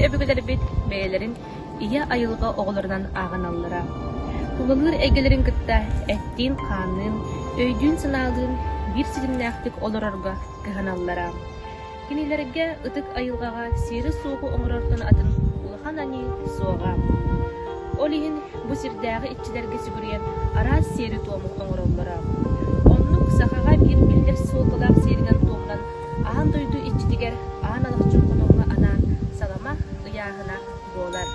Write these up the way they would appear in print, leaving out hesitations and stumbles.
өбүгэлэрбит бэйэлэрин ийэ айылҕа оҕолорунан ааҕыналлара. Тулалыыр эйгэлэрин кытта эттиин-хаанныын, өйдүүн-санаалыын биир ситимнээхтик олорорго кыһаналлара. Кинилэргэ ытык айылҕаҕа сиэри-суоҕу оҥорортон атын улахан аньыы суоҕа. Ол иһин бу сирдээҕи иччилэргэ сүгүрүйэн араас сиэри-туому оҥороллоро. Оннук сахаҕа биир биллэр суолталаах сиэринэн-туомунан аан дойду иччитигэр Аан Алахчын Хотуҥҥа анаан салама ыйааһына буолар.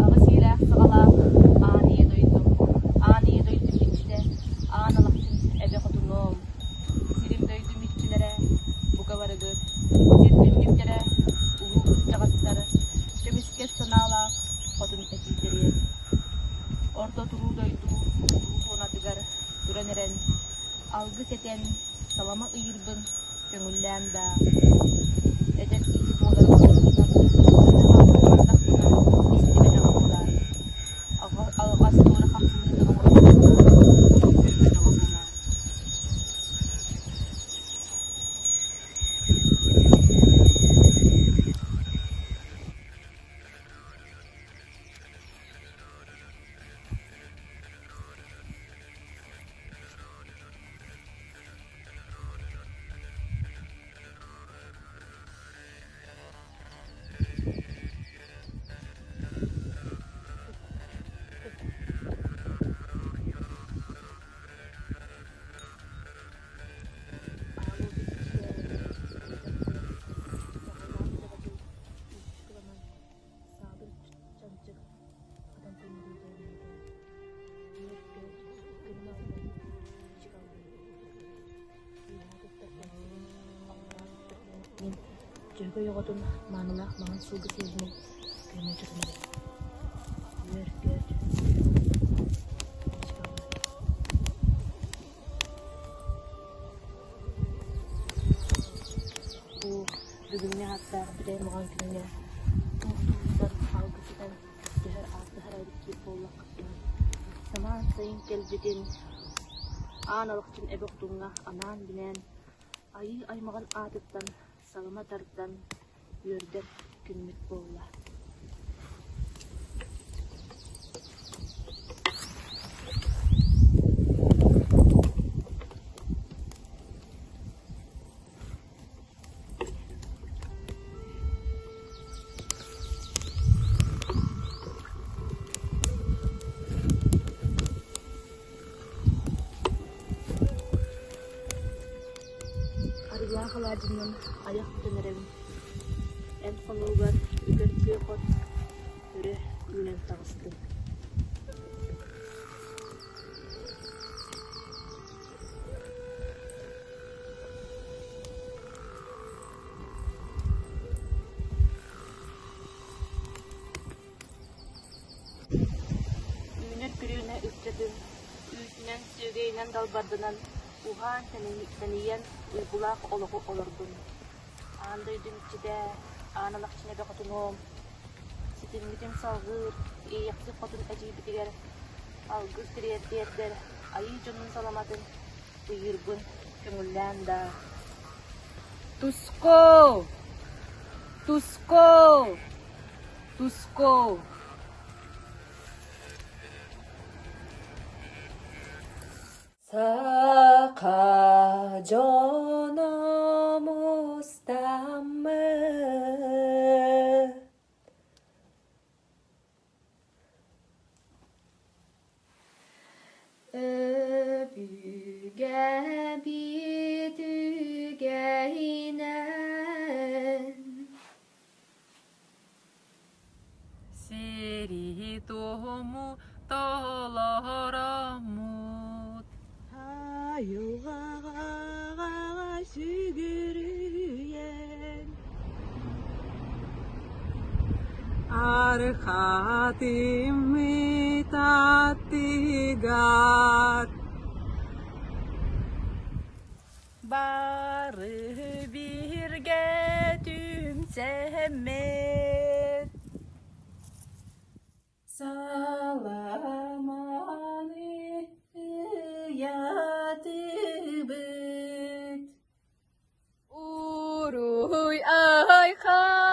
Аҕыс иилээх саҕалаах Аан Ийэ дойдум, Аан Ийэ дойдум иччитэ, Аан Алахчын эбэ хотунуом, сирим дойдум иччилэрэ, бука барыгыт, сир түннүктэрэ, улуу кырдьаҕастар, көмүскэс санаалаах хотун этиилэриэм. Орто туруу дойду улуу туонатыгар туран эрэн, алгыс этэн, салама ыйыырбын көҥүллээн да, эдэр киһи буоларым быһыытынан, бардахпына истибэтэҕим буолаар, алҕас туора хамсаныыны оҥордохпуна көрбөтөҕө буолаар. Мин Дьөһөгөй оҕотун маанылаах маҥан сылгы сиэлинэн күөмэй тутунабын. Үөр-көт. Бу бүгүҥҥү ааттаах бүтэй маҕан күҥҥэ туох туһуттан алгысытан түһэр ааттаһар эбит диир буоллаххытына, самаан сайын кэлбитин Аан Алахчын эбэ хотуҥҥа анаан-минээн Айыы аймаҕын аатыттан салама тардан үөрдэр күммүт буолла. Арыылаах алаадьынан айах тутан эрэбин. Эн хонуугар үгэн күөх от өрө үүнэн таҕыстым. Үүнэр күрүөнэ ыччатын үүтүнэн, сүөгэйинэн далбарданан, уһаан, тэнийэн уйгулаах олоҕу олордун. Аан дойду иччитэ, Аан Алахчын эбэ хотунуом, ситиммитин салҕыыр, Иэйэхсит хотун эдьиийбитигэр алгыс тириэрдиэрдэр айыы дьонун саламатын ыйыырбын көҥүллээн даа. Туско! Туско! Туско! Саха дьоно мустаммыт Өбүгэбит үгэһинэн. Хатыммыт аттыгар Бары бииргэ түмсэммит Саламаны ыйатыбыт. Уруй айхал!